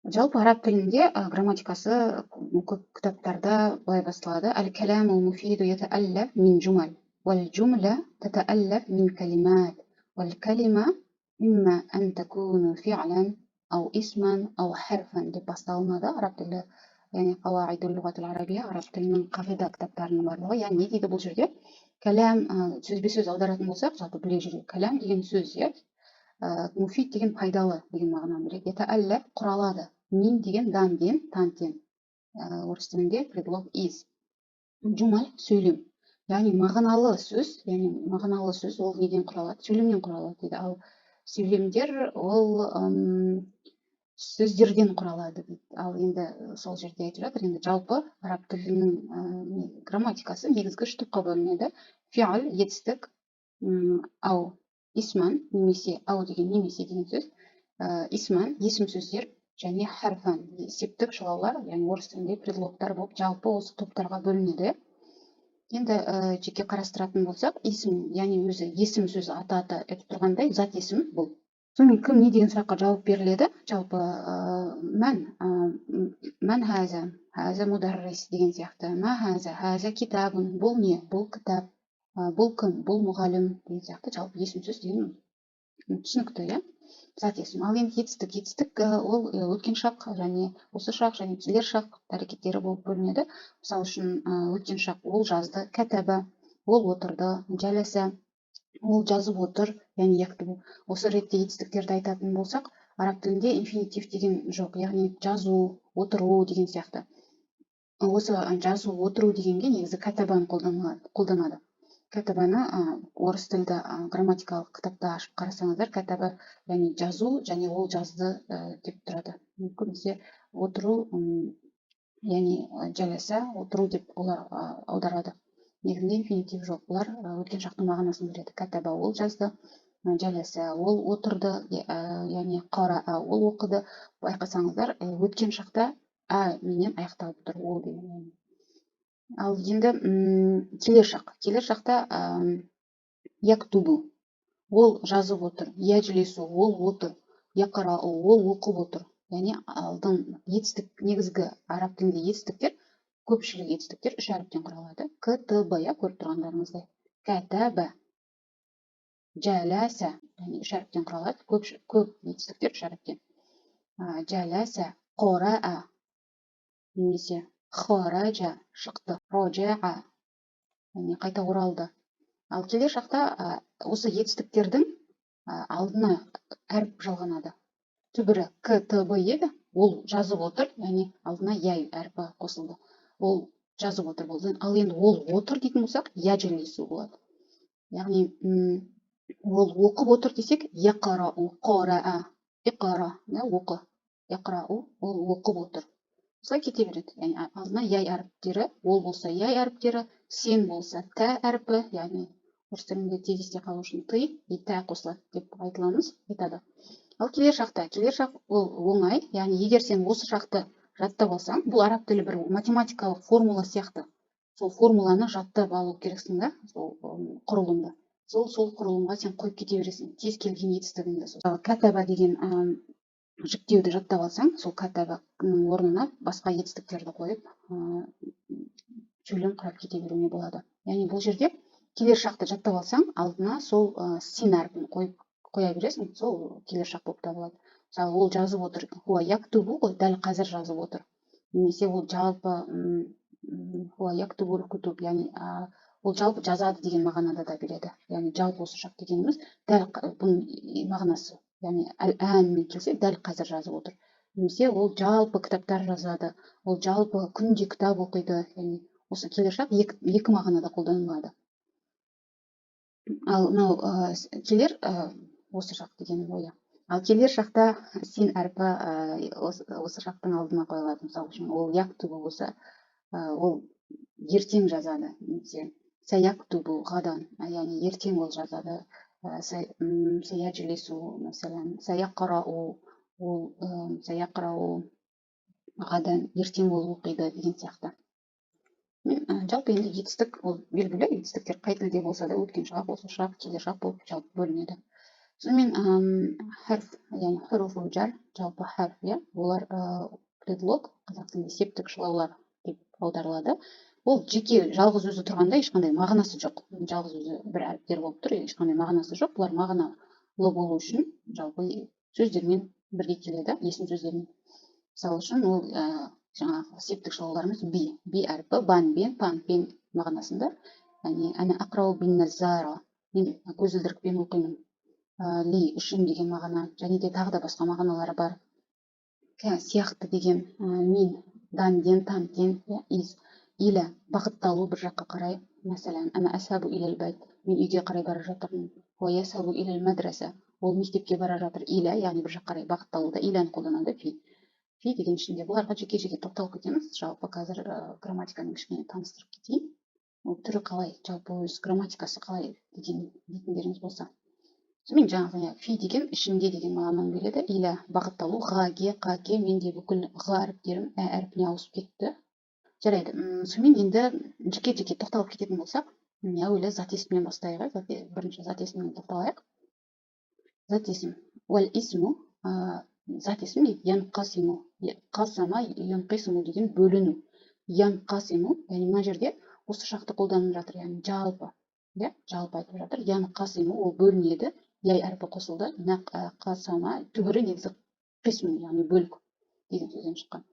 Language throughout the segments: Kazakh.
Жалпы араб тілінде грамматикасы көп кітаптарда былай басталады: әл-кәләму муфиду ятааллаф мин жумал, уәл жумла татааллаф мин калимат, уәл калима имма ан такуну фи'лан ау исман ау харфан деп басталынады араб тілі, яғни қауаидул луғатул арабия, араб тілінің қағида кітаптарының барлығы. Яғни не дейді бұл жерде? Кәләм, сөзбе сөз аударатын болсақ, жалпы біле жүру, кәләм деген сөз, иә, муфид деген пайдалы деген мағынаны береді, ятааллаф құралады, мин деген дан ден, тан тен, орыс тілінде предлог из, жумал сөйлем, яғни мағыналы сөз. Яғни мағыналы сөз ол неден құралады? Сөйлемнен құралады дейді. Ал сөйлемдер ол сөздерден құралады дейді. Ал енді сол жерде айтып жатыр, енді жалпы араб тілінің грамматикасы негізгі үш топқа бөлінеді: фиал етістік, ау исман немесе, ау деген немесе деген сөз, исман есім сөздер және харфан септік жалаулар, яғни орыс тілінде предлогтар болып, жалпы осы топтарға бөлінеді. Енді жеке қарастыратын болсақ, исм, яғни өзі есім сөзі, аты аты айтып тұрғандай, зат есім бұл. Сонымен, кім, не деген сұраққа жауап беріледі. Жалпы мән, мән хаза, хаза мударрис деген сияқты, ма хаза, хаза китабун, бұл не, бұл кітап, бұл кім, бұл мұғалім деген сияқты. Жалпы есім сөз деген түсінікті, иә, зат есім. Ал енді етістік. Етістік ол өткен шақ және осы шақ және келер шақ әрекеттері болып бөлінеді. Мысалы үшін, өткен шақ: ол жазды, кәтәба, ол отырды, жәләсә, ол жазып отыр, яғни яктубу. Осы ретте етістіктерді айтатын болсақ, араб тілінде инфинитив деген жоқ, яғни жазу, отыру деген сияқты. Осы жазу, отыру дегенге негізі кәтабаны қолданады. Кәтабаны орыс тілді грамматикалық кітапта ашып қарасаңыздар, кәтаба, яғни жазу және ол жазды деп тұрады. Көбінесе отыру, яғни жәләсә, отыру деп олар аударады. Негізінде инфинитив жоқ, бұлар өткен шақтың мағынасын береді. Кәтаба ол жазды, жәләсә ол отырды, яғни қараа ол оқыды. Байқасаңыздар, өткен шақта ә менен аяқталып тұр ол деген. Ал енді келер шақ. Келер шақта яктубу ол жазып отыр, яжлису ол отыр, яқрау ол оқып отыр. Яғни алдын етістік, негізгі араб тілінде етістіктер, көпшілік етістіктер үш әріптен құралады: к, т, б, иә, көріп тұрғандарыңыздай, кәтәбә, жәләсә, яғни үш әріптен құралады. Көп, көп етістіктер үш әріптен: жәләсә, қораа немесе хаража шықты, рожаа, яғни қайта оралды. Ал келер шақта осы етістіктердің алдына әріп жалғанады. Түбірі к, т, б еді, ол жазып отыр, яғни алдына я әрпі қосылды, ол жазып отыр болды. Ал енді ол отыр дейтін болсақ, яжлису болады. Яғни ол оқып отыр десек, яқрау, қараа, иқра, оқы, яқрау, ол оқып отыр. Осылай кете береді. Яғни алдына яй әріптері, ол болса яй әріптері, сен болса тә әрпі, яғни орыс тілінде тез есте қалу үшін ты и тә қосылады деп айтыламыз, айтады. Ал келер шақта, келер шақ ол оңай. Яғни егер сен осы шақты жаттап алсаң, бұл араб тілі бір математикалық формула сияқты, сол формуланы жаттап алу керексің да, сол құрылымды, сол құрылымға сен қойып кете бересің кез келген етістігіңді. Кәтаба деген жіктеуді жаттап алсаң, сол кәтабаның орнына басқа етістіктерді қойып, сөйлем құрап кете беруіңе болады. Яғни бұл жерде келер шақты жаттап алсаң, алдына сол син әрпін қойып қоя бересің, сол келер шақ болып табылады. Мысалы, ол жазып отыр, хуа яктубу ғой, дәл қазір жазып отыр. Немесе ол жалпы хуа яктубул кутуб, яғни ол жалпы жазады деген мағынада да береді. Яғни жалпы осы шақ дегеніміз дәл бұның мағынасы, яғни әл әнмен келсе, дәл қазір жазып отыр. Немесе ол жалпы кітаптар жазады, ол жалпы күнде кітап оқиды. Яғни осы келер шақ екі мағынада қолданылады. Ал мынау келер осы шақ деген ойы. Ал келер шақта син әрпі осы шақтың алдына қойылады. Мысалы үшін, ол яктубу болса, ол ертең жазады, немесе саяктубу ғадан, яғни ертең ол жазады. Саяджлису, мәселен, саяқрау, ол саяқрау ғадан, ертең ол оқиды деген сияқты. Мен жалпы енді етістік ол белгілі, етістіктер қай тілде болса да өткен шақ, осы шақ, келер шақ болып жалпы бөлінеді. Сонымен, хәрф, яғни хуруфул жар, жалпы хәрф, иә, олар предлог, қазақ тілінде септік шылаулар деп аударылады. Ол жеке жалғыз өзі тұрғанда ешқандай мағынасы жоқ, жалғыз өзі бір әріптер болып тұр, ешқандай мағынасы жоқ. Бұлар мағыналы болу үшін жалпы сөздермен бірге келеді, есім сөздермен. Мысалы үшін, ол жаңағы септік шылауларымыз би, би әрпі бан-бен, пан-пен мағынасында, яғни әна ақрау бин назара, мен көзілдірікпен оқимын, ли үшін деген мағына, және де тағы да басқа мағыналары бар. Сияқты деген, мин дан ден, тан тен, из, иля бағытталу бір жаққа қарай. Мәселен, ана асхабу илал байт, мен үйге қарай бара жатырмын. Хуа ясхабу илал мадраса, ол мектепке бара жатыр. Иля, яғни бір жаққа қарай бағытталуда иляны қолданады. Фи, фи деген ішінде бұларға жеке жеке тоқталып кетеміз. Жалпы қазір грамматикамен кішкене таныстырып кетейін, ол түрі қалай, жалпы өз грамматикасы қалай деген дейтіндеріңіз болса. Сонымен, жаңағы фи деген ішінде деген мағынаны береді, иля бағытталу, ға ге, қа ке. Менде бүкіл ғ әріптерім ә әрпіне ауысып кетті. Жарайды, сонымен енді жеке жеке тоқталып кететін болсақ, әуелі зат есімнен бастайық. Иә, бірінші зат есімнен тоқталайық. Зат есім, уәл исму, зат есім дейді, янқасиму, қасама янқисиму деген бөліну, янқасиму, яғни мына жерде осы шақты қолданып жатыр, яғни жалпы, иә, жалпы айтып жатыр. Янқасиму, ол бөлінеді, яй әрпі қосылды. Қасама түбірі негізі қисму, яғни бөлік деген сөзден шыққан.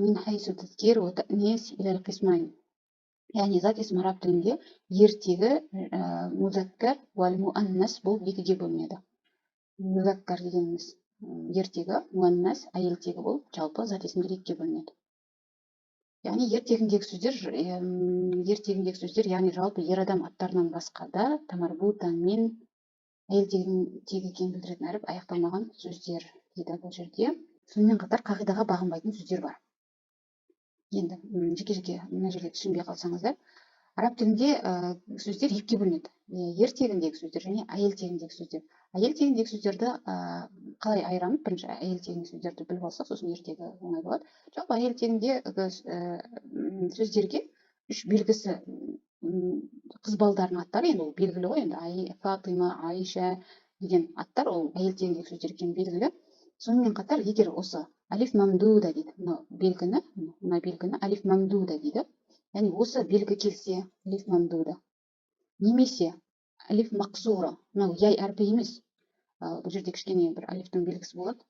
Мин хайсу тазкир уа та'нис илал қисмайн, яғни зат есім араб тілінде ер тегі, музаккар уәл муаннас болып екіге бөлінеді. Музаккар дегеніміз ер тегі, муаннас әйел тегі болып жалпы зат есімдер екіге бөлінеді. Яғни ер тегіндегі сөздер, ер тегіндегі сөздер, яғни жалпы ер адам аттарынан басқа да тамарбутамен әйел тегі екенін білдіретін әріп аяқталмаған сөздер дейді бұл жерде. Сонымен қатар қағидаға бағынбайтын сөздер бар. Енді жеке жеке мына жерде түсінбей қалсаңыздар, араб тілінде сөздер екіге бөлінеді: ер тегіндегі сөздер және әйел тегіндегі сөздер. Әйел тегіндегі сөздерді қалай айырамыз? Бірінші әйел тегіндегі сөздерді біліп алсақ, сосын ер тегі оңай болады. Жалпы әйел тегіндегі сөздерге үш белгісі, қыз балдардың аттары, енді ол белгілі ғой енді, Фатима, Айша деген аттар, ол әйел тегіндегі сөздер екені белгілі. Сонымен қатар егер осы алиф мамдуда дейді, мына белгіні, мына белгіні алиф мамдуда дейді, яғни осы белгі келсе, алиф мамдуда немесе алиф мақсура, мынау яй әрпі емес, бұл жерде кішкене бір алифтің белгісі болады.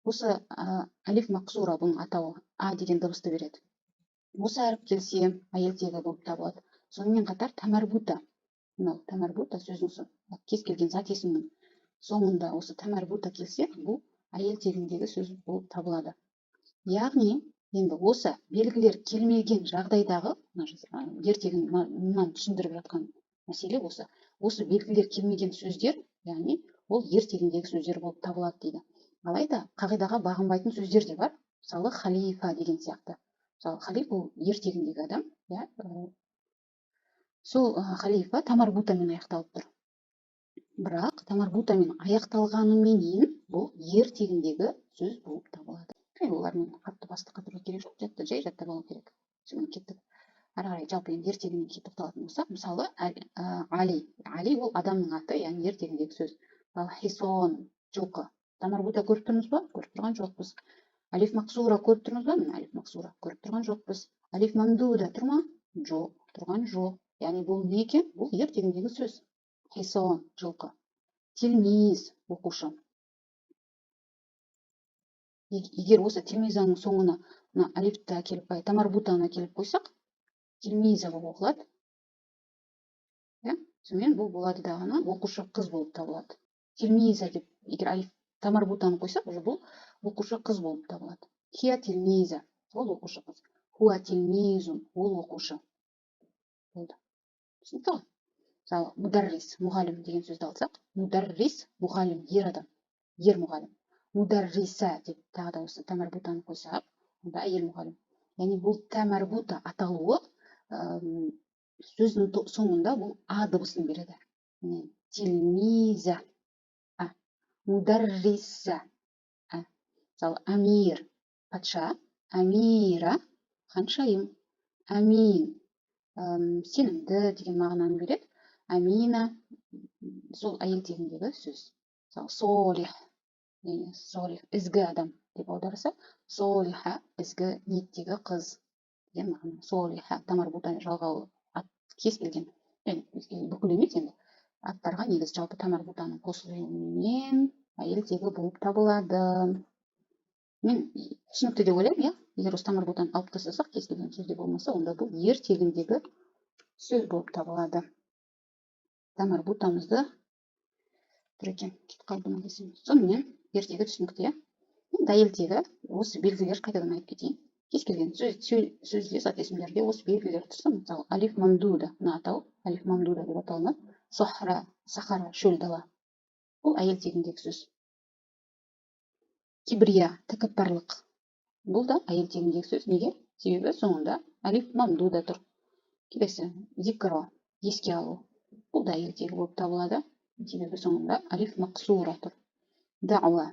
Осы алиф мақсура, бұның атауы а деген дыбысты береді. Осы әріп келсе, әйел тегі болып табылады. Сонымен қатар тамарбута, мынау тамарбута, сөздің, кез келген зат есімнің соңында осы тамарбута келсе, бұл әйел тегіндегі сөз болып табылады. Яғни енді осы белгілер келмеген жағдайдағы ер тегін, мынаны түсіндіріп жатқан мәселе осы белгілер келмеген сөздер, яғни ол ер тегіндегі сөздер болып табылады дейді. Алайда қағидаға бағынбайтын сөздер де бар, мысалы, халифа деген сияқты. Мысалы, халиф ол ер тегіндегі адам, иә. Сол халифа тамарбутамен аяқталып тұр, бірақ тамарбутамен аяқталғаныменен бұл ер тегіндегі сөз болып табылады. Олармен қатты басты қатыру керек жоқ, жатта жай жаттап алу керек. Сонымен, кеттік ары қарай. Жалпы енді ер тегіне тоқталатын болсақ, мысалы, Али, Али ол адамның аты, яғни ер тегіндегі сөз. Ал хисон жылқы, тамарбута көріп тұрмыз ба? Көріп тұрған жоқпыз. Алиф мақсура көріп тұрмыз ба? Міне, алиф мақсура көріп тұрған жоқпыз. Алиф мамдуда тұр ма? Жоқ, тұрған жоқ. Яғни бұл не екен? Бұл ер тегіндегі сөз, хисон жылқы. Тилмиз оқушы. Егер осы тилмизаның соңына мына алифті әкеліп, тамарбутаны әкеліп қойсақ, тилмиза болып оқылады, иә. Сонымен, бұл болады дағыны оқушы қыз болып табылады. Тилмиза деп егер алиф тамарбутаны қойсақ, уже бұл оқушы қыз болып табылады. Хия тилмиза, ол оқушы қыз. Хуа тилмизун, ол оқушы болды. Түсінікті ғой? Мысалы, мударрис мұғалім деген сөзді алсақ, мударрис мұғалім, ер адам, ер мұғалім. Мударриса деп тағы да осы тамарбутаны қойсақ, онда әйел мұғалім. Яғни бұл тамарбута аталуы сөздің соңында бұл а дыбысын береді. Тилмиза а, мударриса а. Мысалы, амир патша, амира ханшайым, амин сенімді деген мағынаны береді, амина. Сол әйел тегіндегі сөз. Мысалы, солих, яғни солих ізгі адам деп аударса, солиха ізгі ниеттегі қыз деген мағына. Солиха та марбута жалғаулы ат кез келген, яғни бүкіл емес енді, аттарға негізі жалпы та марбутаның қосылуымен әйел тегі болып табылады. Мен түсінікті деп ойлаймын, иә. Егер осы та марбутаны алып тастасақ, кез келген сөзде болмаса, онда бұл ер тегіндегі сөз болып табылады. Та марбутамызды тұр екен, кетіп қалды ма десем. Сонымен ер тегі түсінікті, иә. Енді әйел тегі, осы белгілер қайтадан айтып кетейін. Кез келген сөзде, зат есімдерде осы белгілер тұрса, мысалы, алиф мамдуда, мына атау алиф мамдуда деп аталынады. Сохра, сахара, шөл дала, бұл әйел тегіндегі сөз. Кибрия, тәкаппарлық, бұл да әйел тегіндегі сөз. Неге? Себебі соңында алиф мамдуда тұр. Келесі зикро, еске алу, бұл да әйел тегі болып табылады, себебі соңында алиф мақсура тұр. Дауа,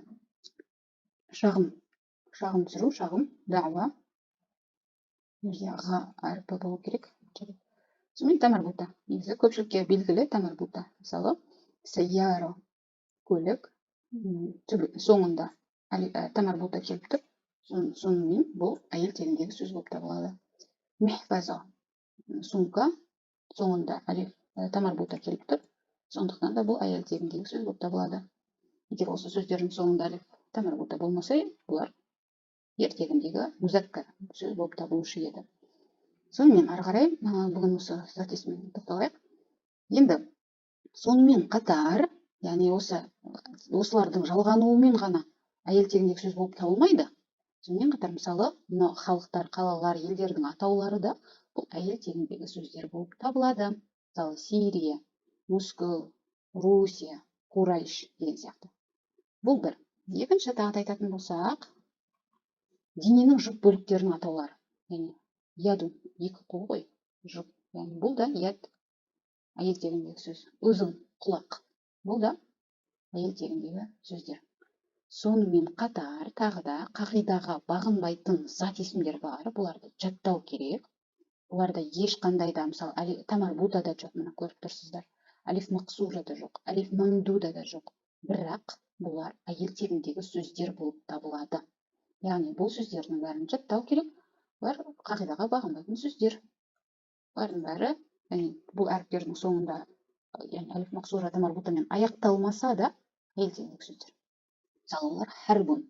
шағым, шағым түсіру, шағым, дауа, жерде ға әрпі болу керек. Сонымен та марбута негізі көпшілікке белгілі та марбута. Мысалы, саяра, көлік, соңында та марбута келіп тұр, сонымен бұл әйел тегіндегі сөз болып табылады. Михфаза, сумка, соңында алиф та марбута келіп тұр, сондықтан да бұл әйел тегіндегі сөз болып табылады. Егер осы сөздердің соңында алиф та марбута болмаса, бұлар ер тегіндегі музаккар сөз болып табылушы еді. Сонымен ары қарай бүгін осы зат есіммен тоқталайық. Енді сонымен қатар, яғни осылардың жалғануымен ғана әйел тегіндегі сөз болып табылмайды. Сонымен қатар, мысалы, мынау халықтар, қалалар, елдердің атаулары да бұл әйел тегіндегі сөздер болып табылады. Мысалы, Сирия, Москва, Русия, Курайш деген сияқты. Бұл бір. Екінші тағы да айтатын болсақ, дененің жұп бөліктерінің атаулары. Яғни яду, екі қол ғой, жұп. Яғни бұл да яд, әйел тегіндегі сөз. Ұзын, құлақ. Бұл да әйел тегіндегі сөздер. Сонымен қатар тағы да қағидаға бағынбайтын зат есімдер бар. Бұларды жаттау керек. Бұларда ешқандай да, мысалы, та марбута да жоқ, мына көріп тұрсыздар. Алиф мақсура да жоқ, алиф мамдуда да жоқ. Бірақ бұлар әйел тегіндегі сөздер болып табылады. Яғни бұл сөздердің бәрін жаттау керек. Бұлар қағидаға бағынбайтын сөздер. Бұлардың бәрі, яғни бұл әріптердің соңында, яғни алиф мақсура та марбутамен аяқталмаса да, әйел тегіндегі сөздер. Мысалы, олар харбун,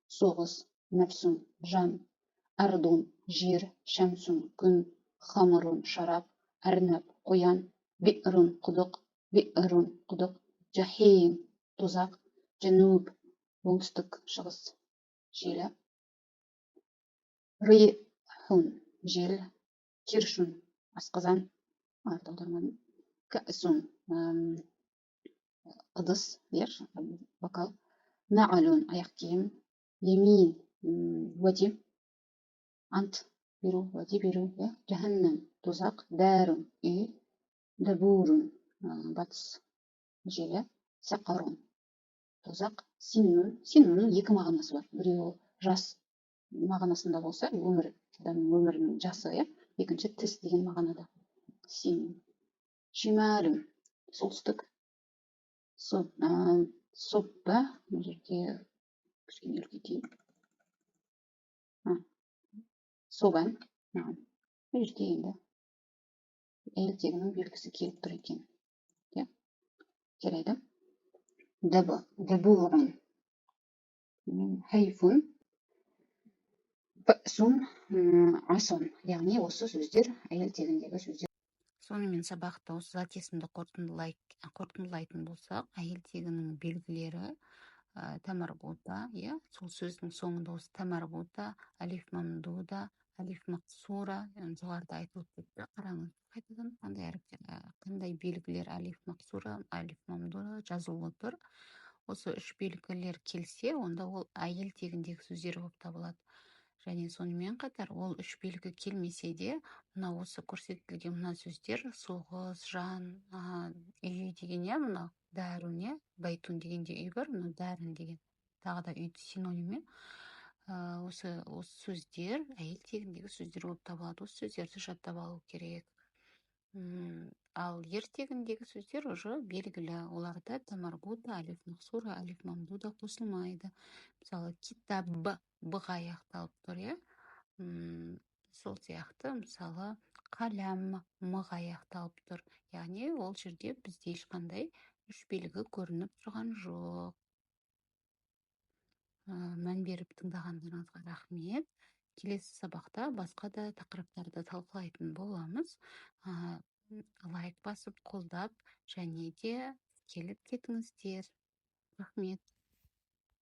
соғыс, нәфсун, жан, ардун, жер, шәмсун, күн, хамрун, шарап, арнаб, қоян, би'рун, құдық, би'рун, құдық, жахим, тозақ, жәнуб, оңтүстік шығыс желі, рихун, жел, киршун, асқазан, артық аудармадым, кәсун, ыдыс, бокал, наалун, аяқ киім, емин, уәде, ант беру, уәде беру, иә, жаһаннам, тозақ, дәрун, үй, дабурун, батыс желі, сақарун, тозақ, синнун. Синнунның екі мағынасы бар. Біреуі жас мағынасында болса, өмір, адамның өмірінің жасы, иә, екінші тіс деген мағынада. Син. Шималун, солтүстік, собба, мына жерде кішкене үлкейтейін. Собан, мына жерде енді әйел тегінің белгісі келіп тұр екен. Иә, жарайды. Дабурун, хайфун, бәсун, асон. Яғни осы сөздер әйел тегіндегі сөздер. Сонымен сабақты осы зат есімді қорытындылайтын болсақ, әйел тегінің белгілері та марбута, иә, сол сөздің соңында осы та марбута, алиф мамдуда, алиф мақсура, жоғарыда айтылып кетті. Қараңыз қайтадан, қандай әріптер, қандай белгілер алиф мақсура, алиф мамдуда жазулы тұр. Осы үш белгілер келсе, онда ол әйел тегіндегі сөздер болып табылады. Және сонымен қатар ол үш белгі келмесе де, мына осы көрсетілген мына сөздер, соғыс, жан, үй деген, иә, мына дәрун, иә, байтун дегенде үй бар, мына дәрін деген тағы да үй синонимі. Осы сөздер әйел тегіндегі сөздер болып табылады. Осы сөздерді жаттап алу керек. Ал ер тегіндегі сөздер уже белгілі, оларда та марбута, алиф мақсура, алиф мамдуда қосылмайды. Мысалы, китаб, б-ға аяқталып тұр, иә. Сол сияқты, мысалы, қалам, м-ға аяқталып тұр. Яғни ол жерде бізде ешқандай үш белгі көрініп тұрған жоқ. Мән беріп тыңдағандарыңызға рахмет. Келесі сабақта басқа да тақырыптарды талқылайтын боламыз. Лайк басып, қолдап және де келіп кетіңіздер. Рахмет.